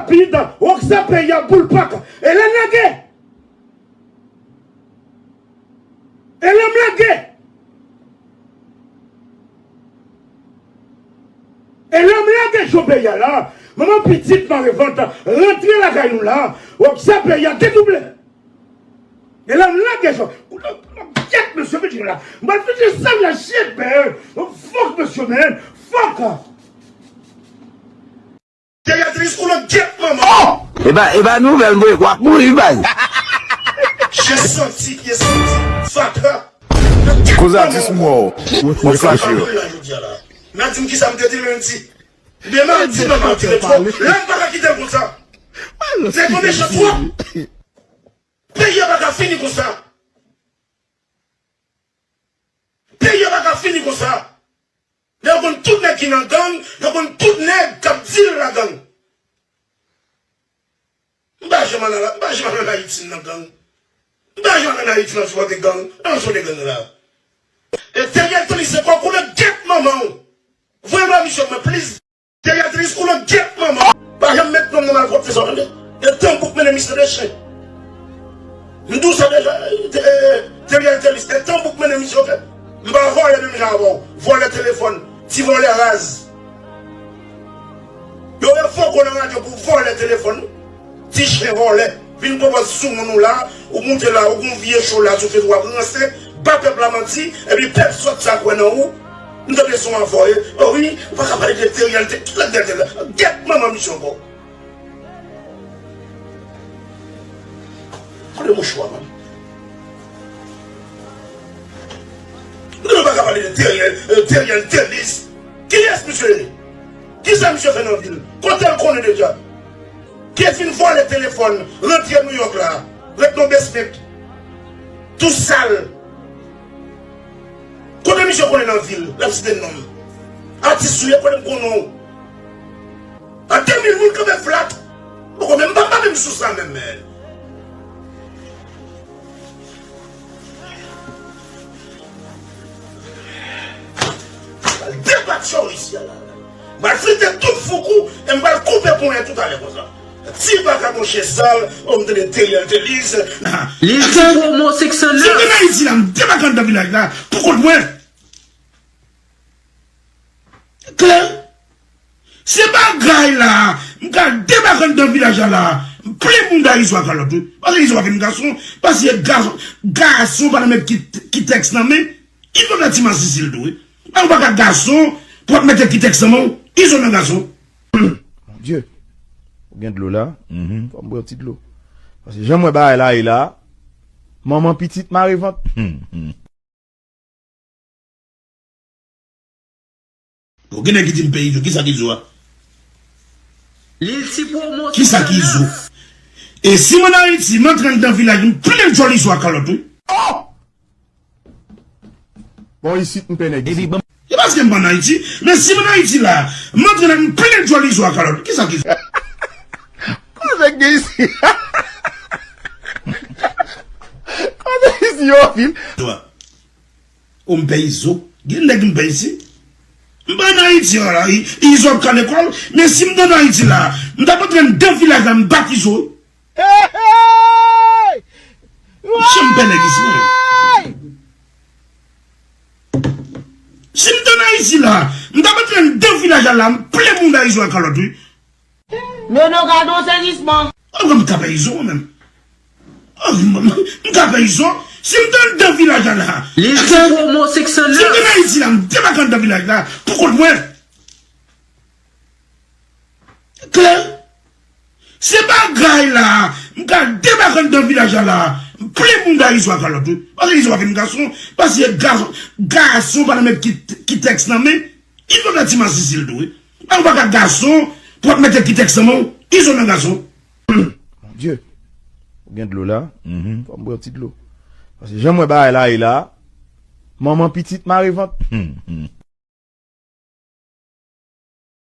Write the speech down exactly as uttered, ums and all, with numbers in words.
Rapid, Rockstar peyi a boul pak. E lè n lage. E lè m lage. E lè m lage cho peyi a la. Manman pitit mare vant rantre lakay nou la. Rockstar peyi a dedouble. E lè m lage cho. Koulè, koulè, gyèt mesye, mesye la. M pral fete sa la, shit, man. Fuck, mesye, man. Fuck. Teyatris koulè gyèt manman. E ba, e ba nouvèl mwen, w ap mouri bay. Je santi, je santi. Fatra. Koz atis mwen, w fache yo. Nan di m kisa m te di lendi. Demen di manman te twòp. Lè m pa ka kite l konsa. Se konn mechan twòp. Peyi a pa ka fini konsa. Peyi a pa ka fini konsa. Lè yo konn tout nèg ki nan gang, yo konn tout nèg k ap deal la gang. M pa janm al, m pa janm al ann Ayiti nan gang. M pa janm al ann Ayiti nan sipòte gang. Nan sipòte gang la. E Teriel Tony se kòkout gyèt manman w. Voye ba misye mwen, please. Teyatris koulè gyèt manman. Pa janm met non m nan malpwòpte sa w tande. E tanbou k mennen misye de chen. M di w sa deja, e, e, Teriel Tony, e tanbou k mennen misye, oke? M pa vòlè menm jan avè w. Vòlè telefòn. Ti vòlè raz. Yo revoke w nan radyo pou vòlè telefòn. Ti chen vòlè. Vin pran pòz sou moun ou la, ou moute la, ou gon vye cho la sou Facebook, w ap ranse, ba pèp la manti, epi pèp sòt sa kwè nan ou. M tande son avè w, o wi, ou pa ka pale de Teriel, te, ki lè Teriel la? Gyèt manman misye ankò. Kote mouchwa, man? Kote nou pa ka pale de Teriel, euh, Teriel Telis? Kiyès misye ye? Kisa misye fè nan vil? Kote l konnen deja? Kiyès vin vòlè telefòn, rantre New York la, ret nan basement? Tou sal. Kote misye konnen nan vil, l ap site non m? Atis ou ye, kote m konnen w? An de mil moun kanpe flat. Poko menm, m pa, m pa menm sou sa menm, men. Al debat cho isi a la. M pral frite tout foukou e m pral koupe ponyen toutalè konsa. Ti baka monchè sal, o m tande Teriel Telis. Li se pwomo six oh nine. Si m vin Ayiti la, m debake anndan vilaj la pou kont mwen. Klè? Se bagay la, m ka debake anndan vilaj la la, m plen moun da Izo a kalòt wi. Paske Izo pa vin gason, paske gason, gason pa nan met ki, ki tèks nan men, Izo nan ti masisi l tou wi. Ou pa ka gason pou ap mete ki tèks nan men w, Izo nan gason. Mon Dieu, ou gen dlo la? Fò m bwè yon ti dlo. Paske jan m wè bagay la ye la, manman pitit mare vant. Bon, gen nèg ki di m pè Izo, kisa k Izo a? Kisa k Izo? E si m ann Ayiti, m antre anndan vilaj, m plen djòl Izo a kalòt wi. Oh! Bon, isit m pè nèg isit. E paske m pa ann Ayiti, men si m ann Ayiti la, m antre la, m plen djòl Izo a kalòt wi. Kisa k Izo? Koze k gen isit? Koze isit yo anpil. O m pè Izo. Gen nèg m pè isi. M pa ann Ayiti an la, I-, Izo ap kale kò l, men si m t ann Ayiti la, m t ap antre anndan vilaj la, m bat Izo. Hey, hey! Jan m pè nèg isi, mwen. Si m t ann Ayiti la, m t ap antre anndan vilaj la, m plen moun da Izo a kalòt wi. Nono, gade yon sezisman. Oh, m ka pè Izo mwen menm. Oh, m, m, m ka pè Izo. Si m t anndan vilaj la la. Li se pwomo six oh nine. Si m t ann Ayiti la, m debake anndan vilaj la pou kont mwen. Klè? Se bagay la, m ka debake anndan vilaj la la, m plen moun da Izo a kalòt wi. Paske Izo pa vin gason, paske gason, gason pa nan met ki, ki tèks nan men. Izo nan ti masisi l tou wi. Ou pa ka gason pou ap mete ki tèks nan men w, Izo nan gason. Mon Dieu, ou gen dlo la? Fò m bwè yon ti dlo. Paske jan m wè bagay la ye la, manman pitit mare vant.